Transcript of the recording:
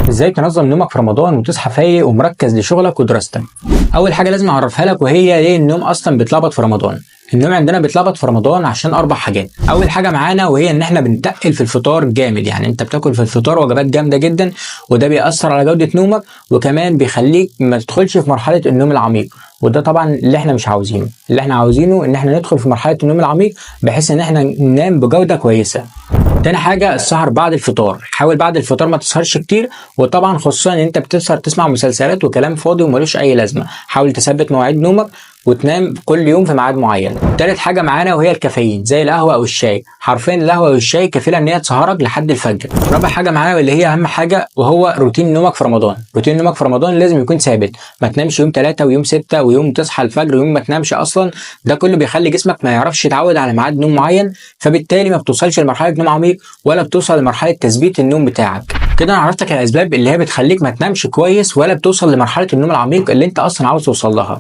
ازاي تنظم نومك في رمضان وتصحى فايق ومركز لشغلك ودراستك؟ اول حاجة لازم اعرفها لك وهي ليه النوم اصلا بيتلخبط في رمضان. النوم عندنا بيتلخبط في رمضان عشان 4 حاجات. اول حاجة معانا وهي ان احنا بنتقل في الفطار جامد، يعني انت بتاكل في الفطار وجبات جامدة جدا، وده بيأثر على جوده نومك، وكمان بيخليك ما تدخلش في مرحلة النوم العميق، وده طبعا اللي احنا مش عاوزينه. اللي احنا عاوزينه ان احنا ندخل في مرحلة النوم العميق بحيث ان احنا ننام بجوده كويسة. تاني حاجة السهر بعد الفطار، حاول بعد الفطار ما تسهرش كتير، وطبعا خصوصا ان انت بتسهر تسمع مسلسلات وكلام فاضي وملوش اي لازمه. حاول تثبت مواعيد نومك وتنام كل يوم في ميعاد معين. تالت حاجة معانا وهي الكافيين زي القهوة او الشاي، حرفيا القهوة والشاي كفيله ان هي تسهرك لحد الفجر. رابع حاجة معانا واللي هي اهم حاجة وهو روتين نومك في رمضان. روتين نومك في رمضان لازم يكون ثابت، ما تنامش يوم 3 ويوم 6 ويوم تصحى الفجر ويوم ما تنامش اصلا. ده كله بيخلي جسمك ما يعرفش يتعود على ميعاد نوم معين، فبالتالي ما بتوصلش لمرحلة نوم عميق ولا بتوصل لمرحلة تثبيت النوم بتاعك. كده انا عرفتك الاسباب اللي هي بتخليك ما تنامش كويس ولا بتوصل لمرحلة النوم العميق اللي انت اصلا عاوز توصل لها.